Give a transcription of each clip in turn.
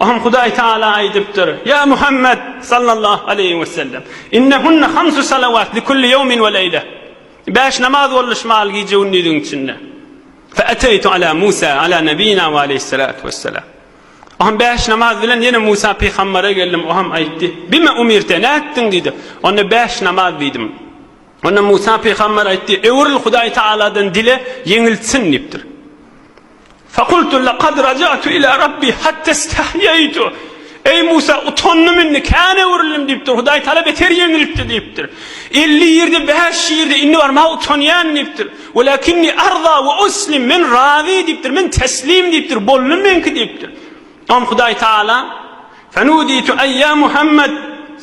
Oňa Hudaý Tagala aýdypdyr, Ýa Muhammet sallallahu aleýhi we sellem, innehunne hamsu salawat li kulli ýewmin we leýle. Bäş namaz boldy şumal gije-gündiziň içinde. Fe eteýtu ala Musa ala nebina we aleýhissalatu wesselam. Oňa bäş namaz bilen ýene Musa pygambere geldim, o hem aýtdy, Bime umirte, nätdiň diýdi. Onda bäş namaz diýdim. Onda Musa pygamber aýtdy, Öwrül Hudaý Tagaladan dile, ýeňiltsin diýipdir. Fekultu lekad raja'tu ila Rabbi hatta istahýaýtu. Eý Musa, utandym indi, kän öwrüldim diýipdir. Hudaý Tagala beter ýeňiltdi diýipdir. 50 ýerde, 5 ýerde indi barmaga utanýan diýipdir. Welakinni arza we uslim, men razy diýipdir, men teslim diýipdir, boldy meňki diýipdir. Oňa Hudaý Tagala, Fenuditu eý ýa Muhammed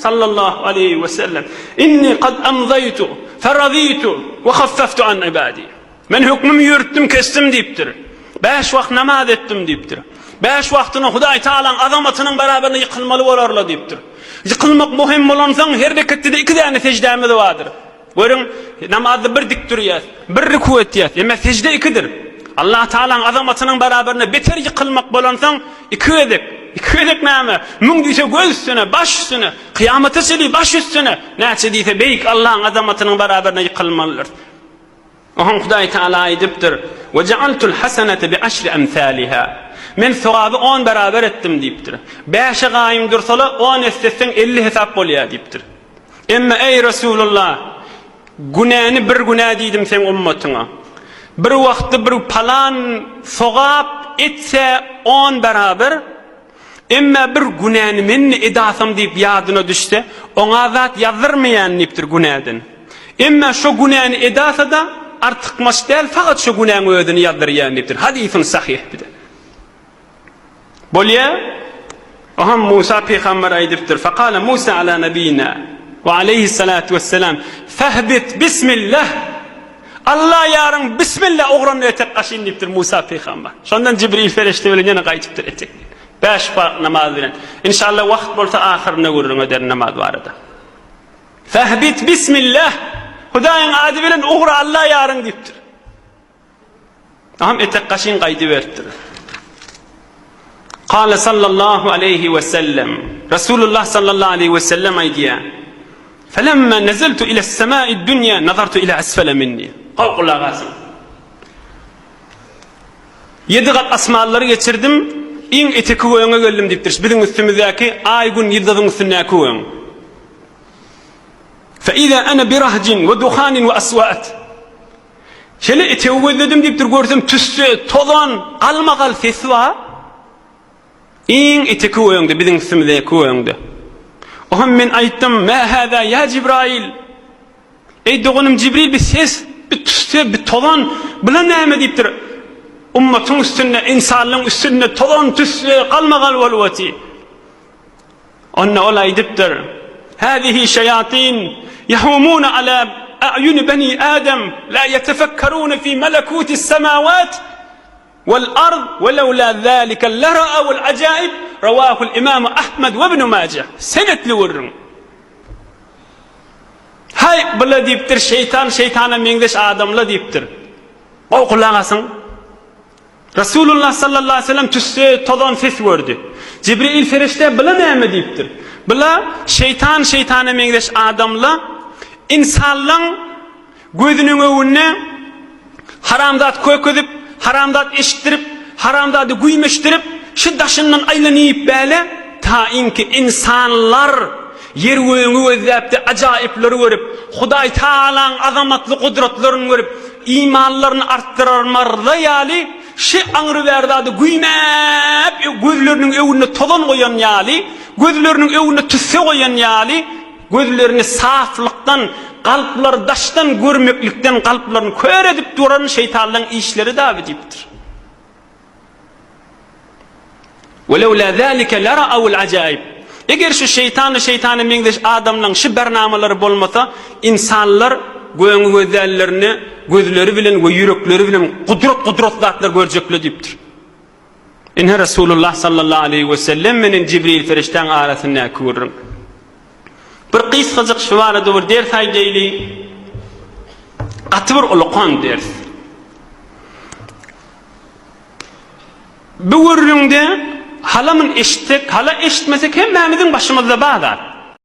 sallallahu aleýhi we sellem, inni kad amzaýtu, ferazitu we haffaftu an ibadi. Men hökmümi ýöritdim, kesdim diýipdir. Bäş wagt namaz etdim diýipdir. Bäş wagtyna Hudaý Tagalaň azamatynyň barabarynda ýykylmaly bolarlar diýipdir. Ýykylmak möhüm bolansoň, her reketde-de iki däne seždämiz bardyr. Görüň, namazda bir dik durýas, bir ruku etýäs, emma sejde ikidir. Allah Tagalaň azamatynyň barabarynda beter ýykylmak bolansoň, iki gezek. Iki gezek näme? Müň diýse göz üstüne, baş üstüne, kyýamata çenli baş üstüne, näçe diýse beýik Allahyň azamatynyň barabarynda ýykylmalydyr. Oňa Hudaý Tagala aýdypdyr, Ve jealtul hasenete bi aşri emsaliha. Men sogaby on barabar etdim diýipdir. Bäşe gaýym dursala, on esse etseň 50 hesap bolýar diýipdir. Emma eý Resulullah, günäni bir günä diýdim seň ummatyňa. Bir wagtda bir palan sogap etse on barabar, emma bir günäni men edasam diýip ýadyna düşse, oňa zat ýazdyrmaýan diýipdir günäden. Emma şo günäni edasa-da artykmaç däl, fakat şo günäň özüni ýazdyrýan diýipdir. Hadysyn sahyh bir de. Bolýa? Oňa Musa pygamber aýdypdyr. Fekale Musa ala nebina we aleyhissalatu vesselam, Fehbit bismillah. Allah ýaryň bismillah ugrandy etek gaşyn diýipdir Musa pygamber. Şondan Jibril perişde bilen ýene gaýdypdyr etek. Bäş wagt namaz bilen. Inşallah wagt bolsa ahyrynda gürrüň ederin namaz barada. Fehbit bismillah. Hudaýyň ady bilen ugra Allah ýaryň diýipdir. Aham etek gaşyn gaýdyberipdir. Kale sallallahu aleýhi we sellem. Resulullah sallallahu aleýhi we sellem aýdýar. Felemma nezeltu ila semai dunya nazartu ila asfala minni. Gowy gulak asyň. Ýedi gat asmanlary geçirdim, iň eteki göňe geldim diýipdir. Biziň üstümizdäki aý, gün, ýyldyzyň üstündäki göň. Fe iza ana bi rahjin we duhanin we aswat. Şeýle etegi gözledim diýipdir, görsem tüsse, tozan, galmagal sesi bar. Iň eteki göňde, biziň üstümizdäki göňde. Oňa men aýtdym, Mä hâzâ ýa Jibrail? Eý doganym Jibril, bir ses, bir tüsse, bir tozan, bula näme diýipdir. Ummatyň üstünde, ynsanlygyň üstünde tozan, tüsse, galmagal bolup otyr. Onda ol aýdypdyr, Häzihi şeýatin ýahumuna ala a'ýuni beni Adam la ýetefekkerune fi melekutis semawat wal ard we lewla zalika lera'awul ajaib rawahul imam Ahmed we ibn Majah. Senetli gürrüň. Haý, bula diýipdir, şeýtan şeýtana meňzeş adamla diýipdir. Gowy gulak asyň. Resulullah sallallahu aleyhi ve sellem tüsse, tozan ses gördi. Jibril ferişde bula näme diýipdir? Bula şeýtan şeýtana meňzeş adamla insanlaň gözüniň öňünde haram zat kökezip, haram zat eşitdirip, haram zady güýmeşdirip, şu daşyndan aýlanyp bäle, ta inki insanlar ýer gögüňi gözläpdi, ajaýyplary görüp, Hudaý Tagalaň azamatly gudratlaryny görüp, Imanlaryny artdyrarmarla ýaly, şi aňry-bäri zady güýmäp, gözleriniň öňünde tozan goýan ýaly, gözleriniň öňünde tüsse goýan ýaly, gözlerini saflykdan, kalplary daşdan görmeklikden kalplaryny kör edip duran şeýtanlaryň işleri daby diýipdir. Welewlâ zâlike lera'awul ajaib. Eger şu şeýtan we şeýtana meňzeş adamlaryň şu bernamalary bolmasa, ynsanlar göňi gözlänlerinde gözleri bilen we ýürekleri bilen gudrat-gudrat zatlar görjekler diýipdir. Ine Resulullah sallallahu aleýhi we sellem menen Jibril perişdäň arasyndaky gürrüň. Bir gysgajyk şu barada bir ders aýdaýly. Gaty bir ulukan ders. Bu gürrüňde. Hala mun eşitsek, hala eşitmesek hemmämiziň başymyzda bar zat.